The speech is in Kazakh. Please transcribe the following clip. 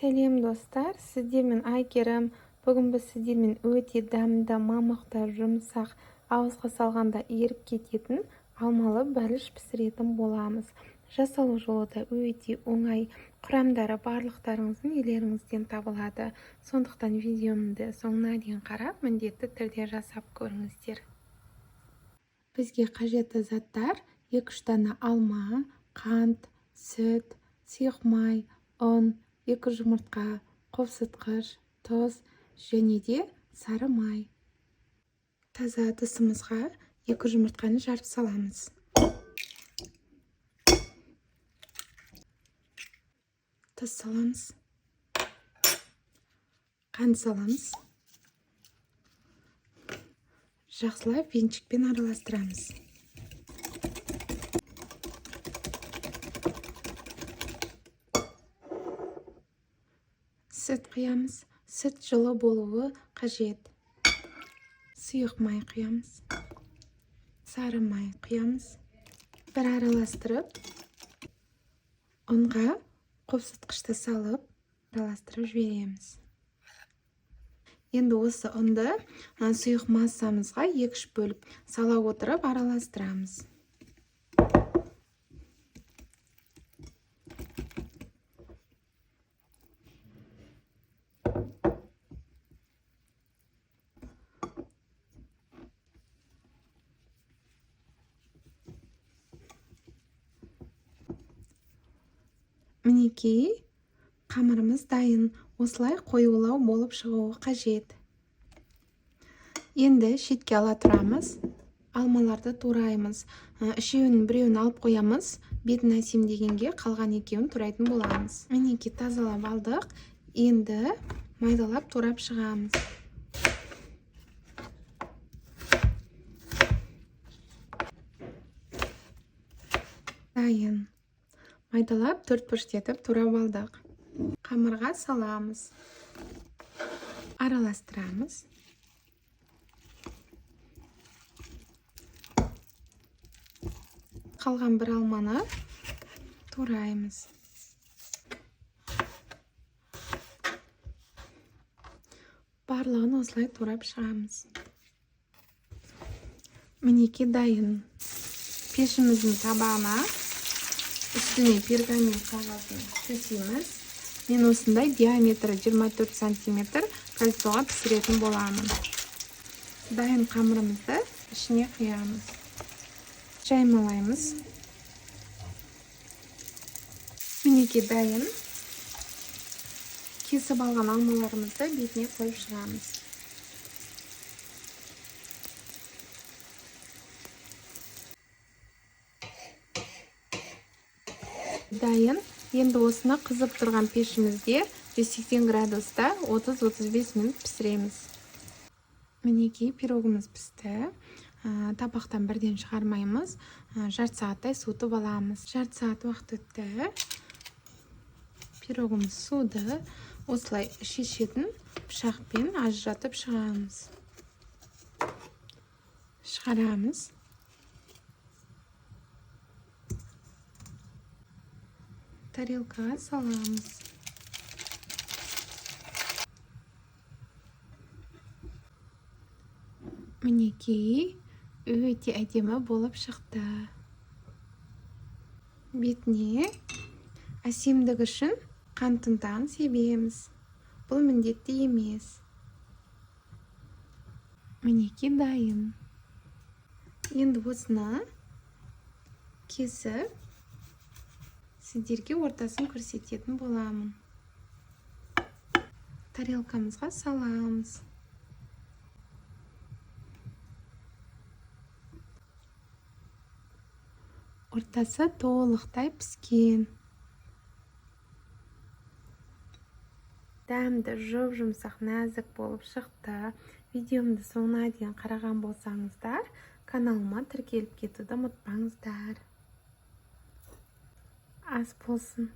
Сәлем, достар! Сіздермен Әйгерім. Бүгін біз сіздермен өте дәмді, мамықтай жұмсақ, ауызға салғанда еріп кететін алмалы бәліш пісіретін боламыз. Жасалу жолы да өте оңай. Құрамдары барлықтарыңыздың үйлеріңізден табылады. Сондықтан видеомды соңына дейін қарап, міндетті түрде жасап көріңіздер. Бізге қажетті заттар: 2-3 дана алма, қант, сүт, сұйық май, ұн, 2 жұмыртқа, қопсытқыш, тұз және де сары май. Таза ыдысымызға 2 жұмыртқаны жарып саламыз. Тұз саламыз. Қант саламыз. Жақсылап венчикпен араластырамыз. Сүт құямыз. Сүт жылы болуы қажет. Сұйық май құямыз. Сары май құямыз. Бір араластырып, ұнға қопсытқышты салып, араластырып жібереміз. Енді осы ұнды сұйық массамызға 2-3 бөліп сала отырып араластырамыз. Мінекей, қамырымыз дайын. Осылай қоюлау болып шығуы қажет. Енді шетке ала тұрамыз. Алмаларды тураймыз. Үшеуінің біреуін алып қоямыз. Бетін әсемдегенге қалған екеуін турайтын боламыз. Мінекей, тазалап алдық. Енді майдалап турап шығамыз. Дайын. Майдалап төрт бұрышты етіп турап алдық. Қамырға саламыз. Араластырамыз. Қалған бір алманы тураймыз. Барлығын осылай турап шығамыз. Мінекей, дайын. Пешіміздің табағына үстіне пергамент қағазын төсейміз. Мен осындай диаметрі 24 сантиметр кольцоға пісіретін боламын. Дайын қамырымызды ішіне құямыз. Жаймалаймыз. Мінекей, дайын. Кесіп алған алмаларымызды бетіне қойып шығамыз. Дайын. Енді осыны қызып тұрған пешімізде 180 градуста 30-35 минут пісіреміз. Мінекей, пирогымыз пісті. Табақтан бірден шығармаймыз. Жарты сағаттай суытып аламыз. Жарты сағат уақыт өтті. Пирогымыз суыды. Осылай шешетін пышақпен ажыратып шығамыз. Шығарамыз. Тарелкаға саламыз. Мінекей, өте әдемі болып шықты. Бетіне әсемдік үшін қант ұнтағын себеміз. Бұл міндетті емес. Мінекей, дайын. Енді осыны кесіп, сіздерге ортасын көрсететін боламын. Тарелкамызға саламыз. Ортасы толықтай піскен. Дәмді, жұп-жұмсақ, нәзік болып шықты. Видеомды соңына дейін қараған болсаңыздар, каналыма тіркеліп кетуді ұмытпаңыздар. Ас болсын.